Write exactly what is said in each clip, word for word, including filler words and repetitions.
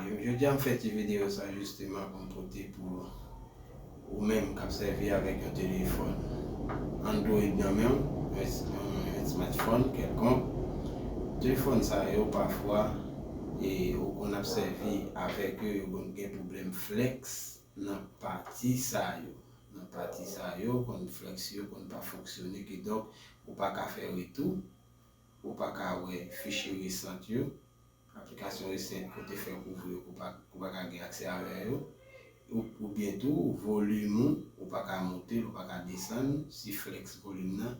Jodi a m fè ti videyo sa jisteman pou m pote pou ou menm k ap sèvi avèk yon telefòn Android nan men w, yon, yon, yon smartphone kèlkonk. Telefòn sa yo pafwa, e, ou konn ap sèvi avèk yo, yo konn gen pwoblèm flex nan pati sa yo. Nan pati sa yo, konn flex yo konn pa fonksyone, kidonk ou pa ka fè retou, ou pa ka wè fichye resan yo, aplikasyon resent kote fè kouvri yo, ou pa, ou pa ka gen aksè avè yo, ou, oubyen tou, volim ou, ou pa ka moute l, ou pa ka desann, si flex volim nan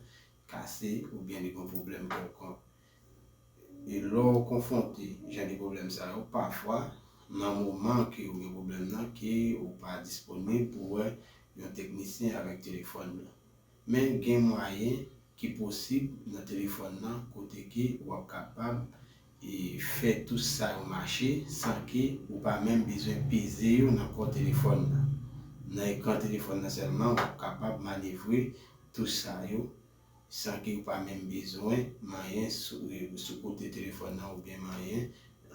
kase, oubyen li gen pwoblèm kèlkonk. E lè w konfwonte jan de pwoblèm sa yo, pafwa, nan moman ke ou gen pwoblèm nan, ke ou pa disponib pou wè yon teknisyen avèk telefòn nan. Men gen mwayen ki posib nan telefòn nan, kote ke w ap kapab, e, fè tou sa yo mache san ke ou pa menm bezwen peze yo nan kò telefòn nan. Nan ekran telefòn nan sèlman, w ap kapab manevre tou sa yo san ke ou pa menm bezwen manyen sou, sou kote telefòn nan oubyen manyen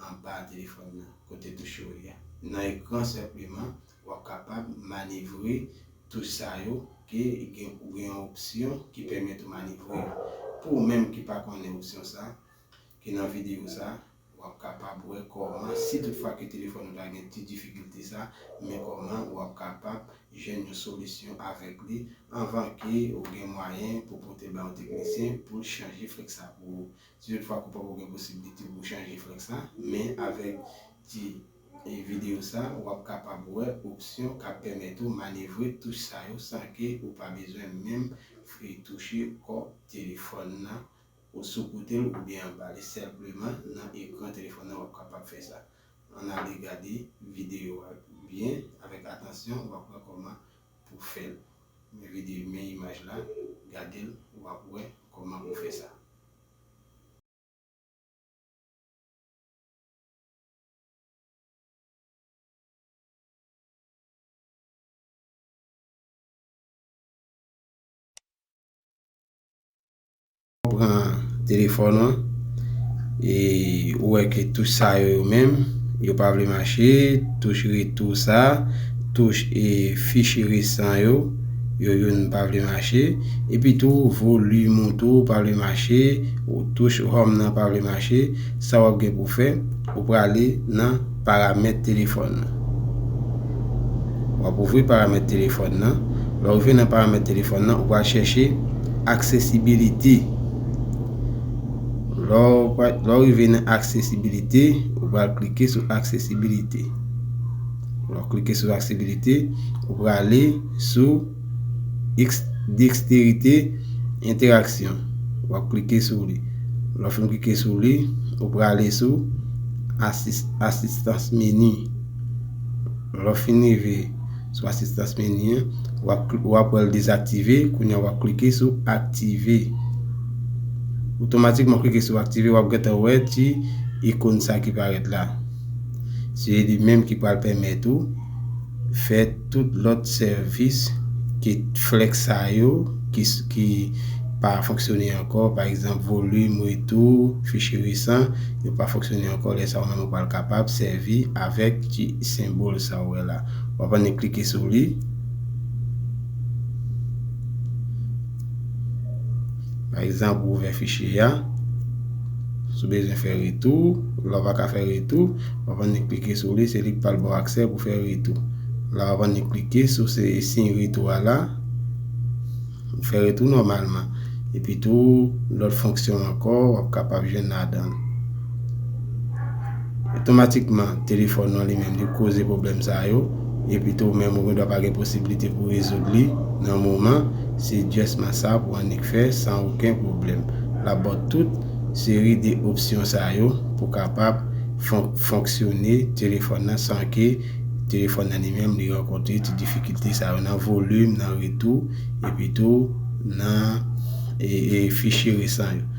anba telefòn nan, kote touch yo ye a. Nan ekran senpleman, w ap kapab manevre touch sa yo ke gen, ou gen yon opsyon ki pèmèt ou manevre yo. Pou ou menm ki pa konnen opsyon sa, ke nan videyo sa, w ap kapab wè kòman, si toutfwa ke telefòn ou ta gen ti difikilte sa, men kòman w ap kapab jwenn yon solisyon avèk li anvan ke ou gen mwayen pou pote l ba yon teknisyen pou l chanje flex sa pou ou. Si toutfwa ke w poko gen posiblite pou w chanje flex la, men avèk ti, e, videyo sa, w ap kapab wè opsyon k ap pèmèt ou manevre touch sa yo san ke ou pa bezwen menm, e, touche kò telefòn nan, ou sou kote l oubyen anba l. E senpleman nan ekran telefòn nan w ap kapab fè sa. Ann ale gade videyo a byen, avèk atansyon, w ap wè kòman pou fè l. Men videyo, men imaj la, gade l, w ap wè kòman pou fè sa. Pran telefòn an, e ou wè ke touch sa yo, yo menm, yo pa vle mache, touch retou sa, touch, e, fichye resan yo, yo youn pa vle mache, epi tou volim ou tou pa vle mache, ou touch home nan pa vle mache, sa w ap gen pou fè, ou prale nan paramèt telefòn nan. W ap ouvri paramèt telefòn nan. Lè w rive nan paramèt telefòn nan, ou pral chèche aksesibilite. Lè w pa, lè w rive nan aksesibilite, ou pral klike sou aksesibilite. Lè w klike sou aksesibilite, ou prale sou eks-, deksterite entèraksyon. W ap klike sou li. Lè w fin klike sou li, ou prale sou asis-, asistans meni. Lè w fin rive sou asistans meni an, w ap kl-, w ap wè l dezaktive, kounye a w ap klike sou aktive. Otomatikman w klike sou aktive, w ap gentan wè ti ikòn sa ki parèt la. Se li menm ki pral pèmèt ou fè tout lòt sèvis ke flex sa yo ki, ki pa fonksyone ankò, pa egzanp, volim, retou, fichye resan, yo pa fonksyone ankò. Lè sa a, ou menm ou pral kapab sèvi avèk ti senbòl sa ou wè la. W ap annik klike sou li. Pa egzanp, ou ouvè fichye a. Si w bezwen fè retou, lè w pa ka fè retou, w ap annik klike sou li, se li k pral ba w aksè pou fè retou. La, w ap annik klike sou se siy retou a la. Ou fè retou nòmalman. Epi tou, lòt fonksyon ankò, w ap kapab jwenn ladan l. Otomatikman, telefòn nan li menm, li koze pwoblèm sa yo. Epi tou, ou menm, ou gendwa pa gen posiblite pou rezoud li nan moman. Se just man sa pou annik fè san okenn pwoblèm. L ap ba w tout seri de opsyon sa yo pou kapab fon-, fonksyone telefòn nan san ke telefòn nan li menm li rankontre ti difikilte sa yo nan volim, nan retou, epi tou nan, e, e, fichye resan yo.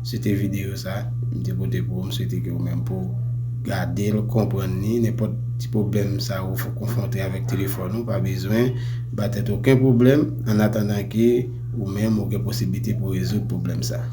Se te videyo sa m te pote pou ou. M swete ke ou menm pou w gade l, konprann li. Nenpòt ti pwoblèm sa ou konfwonte avèk telefòn ou, pa bezwen ba tèt ou okenn pwoblèm, annatandan ke ou menm ou gen posiblite pou rezoud pwoblèm sa.